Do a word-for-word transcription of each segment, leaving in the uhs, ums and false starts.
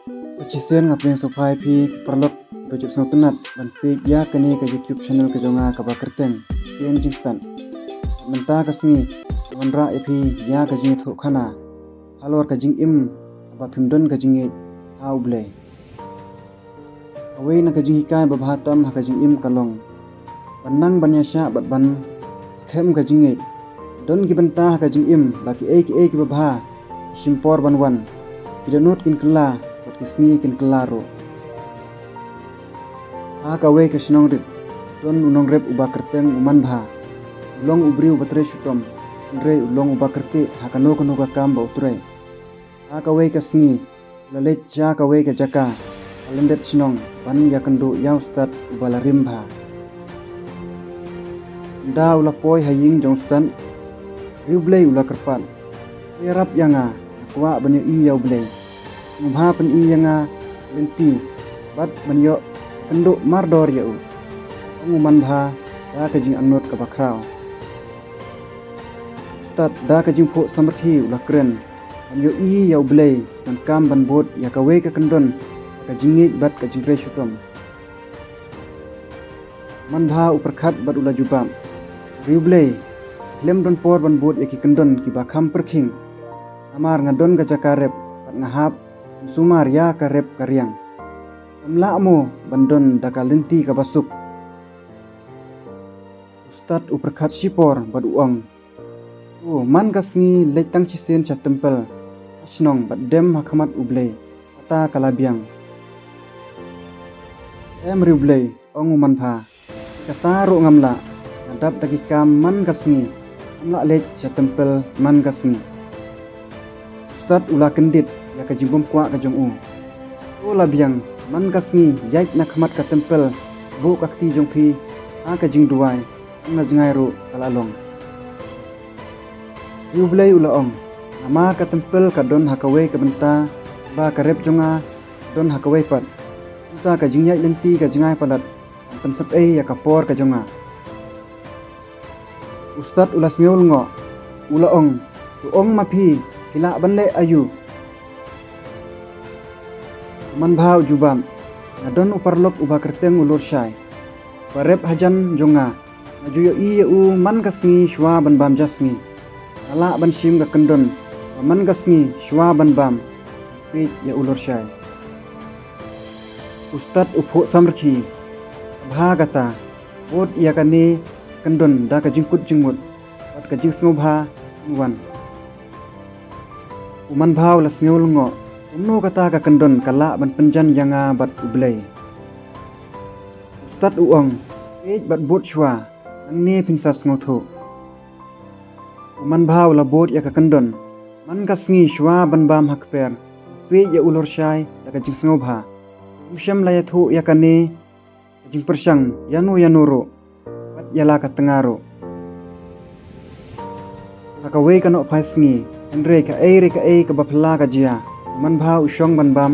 Sa shisien nga pdiang sngewbha ïa phi ki paralok kiba ju sngewtynnat ban peit ïa kane ka YouTube channel ka jong nga kaba kyrteng Ktien Jingstad. Mynta ka sngi ngan wanrah ïa phi ïa ka jingïathuhkhana halor ka jingim haba phim don ka jingngeit ha U Blei. Kawei na ka jinghikai babha tam ha ka jingim ka long ban nang ban ïaishah bad ban skhem ka jingngeit. Don ki bynta ha ka jingim ba kiei kiei kiba bha ki shim por ban wan, ki dohnud kin kylla bad ki sngi kin kylla ruh. Ha kawei ka shnong rit don u nongrep uba kyrteng u Manbha. U long u briew uba trei shitom, hynrei u long uba kyrkieh ha kano kano ka kam ba u trei. Ha kawei ka sngi u la leit sha kawei ka jaka ha lyndet shnong ban ïakynduh ïa u stad uba la rim bha. Ynda u la poi ha ïing jong u stad, riewblei u la kyrpad, to ïarap ïa nga, nga kwah ban ïohi ïa U Blei. Sngewbha pyni ïa nga ka lynti bad ban ïoh kynduh mardor ïa u, ong u Manbha da ka jingangnud kaba khraw. U stad da ka jingphuh samrkhie u la kren ban ïohi ïa U Blei, donkam ban bud ïa kawei ka kyndon ka jingngeit bad ka jingtrei shitom. Manbha u pyrkhat bad u la jubab, riewblei, khlem don por ban bud ïa ki kyndon kiba kham pyrkhing. Namar nga don ka jaka rep bad nga hap ban sumar ïa ka rep ka riang. Ym lah mo ban don da ka lynti kaba suk. U stad u pyrkhat shipor bad u ong, to man ka sngi leit tang shisien sha templ ha shnong bad dem ha khmat U Blei, kata ka la biang. Em riewblei, ong u Manbha, kata ruh ngam lah, nga dap da ki kam man ka sngi, ngam lah leit sha templ man ka sngi. U stad u la kyndit ïa ka jingbymkwah ka jong u. To la biang, man ka sngi ïaid na khmat ka templ, buh ka kti jong phi ha ka jingduwai, tang na jngai ruh ka la long. Riewblei u la ong, namar ka templ ka don ha kawei ka bynta, ba ka rep jong nga don ha kawei pat. Kumta ka jingïaid lynti ka jngai palat kan pynsep ei ïa ka por ka jong nga. U stad u la sngew lyngngoh, u la ong, to ong ma phi, phi lah ban leh aïu? U Manbha u jubab, nga don u paralok uba kyrteng u Lurshai, uba rep hajan jong nga. Nga ju ïohi ïa u man ka sngi shuwa ban bam ja sngi. Nga lah ban shim ka kyndon ba man ka sngi shuwa ban bam, peit ïa u Lurshai. U stad u phuh samrkhie, bha kata, bud ïa kane ka kyndon da ka jingkut jingmut bad ka jingsngewbha wan. U Manbha u la sngew lyngngoh, kumno kata ka kyndon ka lah ban pynjan ïa nga bad U Blei? U stad u ong, peit bad bud shuwa, nangne phin sa sngewthuh. U Manbha u la bud ïa ka kyndon man ka sngi shuwa ban bam ha kper, peit ïa u Lurshai da ka jingsngewbha. Um shym la ïathuh ïa kane ka jingpyrshang ïano ïano ruh, bad ïa la ka tnga ruh. Ha kawei ka nohphai sngi, hynrei kaei re kaei kaba phylla ka jia, u Manbha u shong ban bam,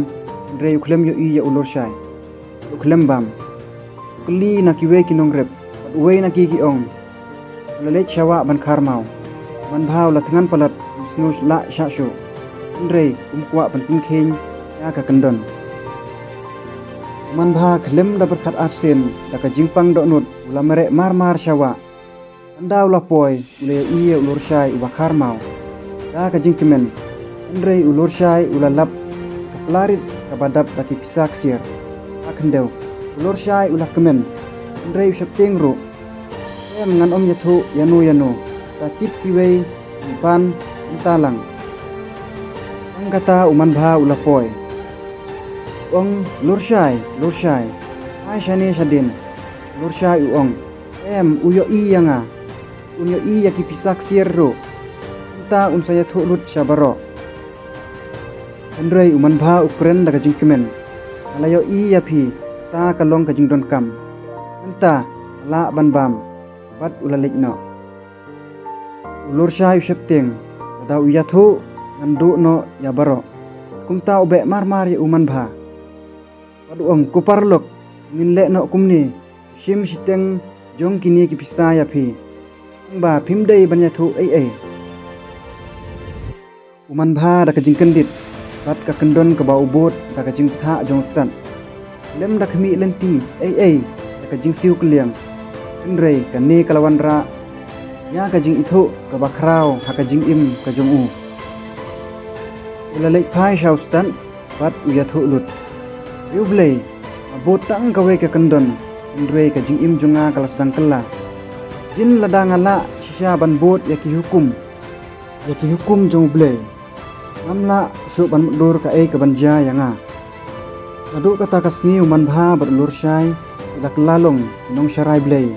hynrei u khlem ïohi ïa u Lurshai, u khlem bam. U kylli na kiwei ki nongrep, bad uwei na ki ki ong, u la leit sha wah ban khar maw. U Manbha u la thngan palat, um sngew lah shah shuh, hynrei um kwah ban pynkheiñ ïa ka kyndon. U Manbha khlem da pyrkhat arsien, da ka jingpang dohnud u la mareh marmar sha wah. Ynda u la poi, u la ïohi ïa u Lurshai uba khar maw da ka jingkmen. Hynrei u Lurshai u la lap ka plarit kaba dap da ki pisa ksiar ha khyndew. U Lurshai u la kmen, hynrei u sheptieng ruh. Em, ngan ym ïathuh ïano ïano, ka tip kiwei ban mynta lang. Tang kata u Manbha u la poi, u ong, Lurshai, Lurshai, phai shane shadien. Lurshai u ong, em, u ïohi ïa nga, un ïohi ïa ki pisa ksiar ruh. Mynta un sa ïathuh lut sha baroh. Hynrei u Manbha u kren da ka jingkmen, nga la ïohi ïa phi, kata ka long ka jingdonkam. Mynta nga lah ban bam. Bad u la leit noh. U Lurshai u sheptieng, lada u ïathuh ngan duh noh ïa baroh. Kumta u beh marmar ïa u Manbha. Bad u ong, ko paralok, ngin leh noh kumne, shim shiteng jong kine ki pisa ïa phi. Tangba phim dei ban ïathuh ei ei. U Manbha da ka jingkyndit bad ka kyndon kaba u bud da ka jingbthah jong u stad. Lem da khmih lynti ei ei da ka jingsiew kylliang, hynrei kane ka la wanrah ïa ka jingithuh kaba khraw ha ka jingim ka jong u. U la leit phai sha u stad bad u ïathuh lut, "Ïa u Blei, nga bud tang kawei ka kyndon, hynrei ka jingim jong nga ka la sdang kylla. Jin lada nga lah shisha ban bud ïa ki hukum, ïa ki hukum jong u Blei, ngam lah shuh ban mutdur kaei kaban jia ïa nga." Naduh kata ka sngi u manbha bad u lurshai ki la kylla long ki nongsharai Blei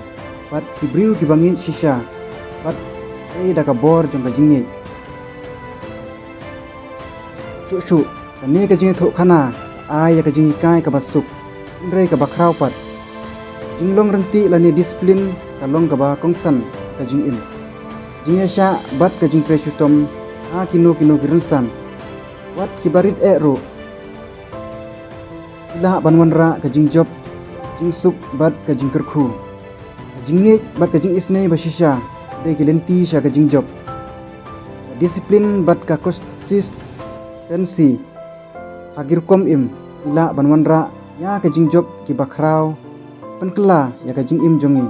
bad ki briew kiba ngeit shisha bad peit da ka bor jong ka jingngeit. Shuh shuh, kane ka jingïathuhkhana ka ai ïa ka jinghikai kaba suk, hynrei kaba khraw pat. Jinglong rynti lane disiplin ka long kaba kongsan ka jingim, jingïaishah bad ka jingtrei shitom ha kino kino ki rynsan. Wat kiba rit eh ruh ki lah ban wanrah ka jingjop, jingsuk bad ka jingkyrkhu. Ka jingngeit bad ka jingisynei ba shisha dei ki lynti sha ka jingjop. Ka disiplin bad ka consistency ha ki rukom im ki lah ban wanrah ïa ka jingjop kiba khraw, pynkylla ïa ka jingim jong ngi.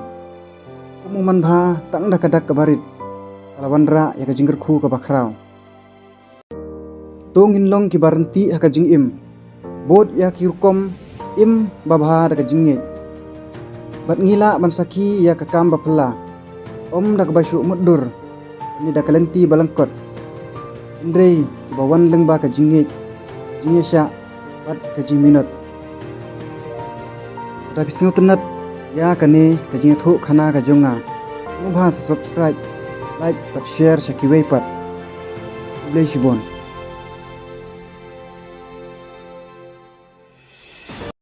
Kum u manbha, tang da ka dak kaba rit ka la wanrah ïa ka jingkyrkhu kaba khraw. To ngin long kiba rynti ha ka jingim, bud ïa ki rukom im babha da ka jingngeit, bad ngi lah ban sakhi ïa ka kam ba phylla, ym da kaba shu mutdur ne da ka lynti ba lyngkot, hynrei kiba wan lyngba ka jingngeit, jingïaishah bad ka jingminot. Lada phi sngewtynnat ïa kane ka jingïathuhkhana ka jong nga, sngewbha sa subscribe, like bad share sha kiwei pat. Khublei shibun.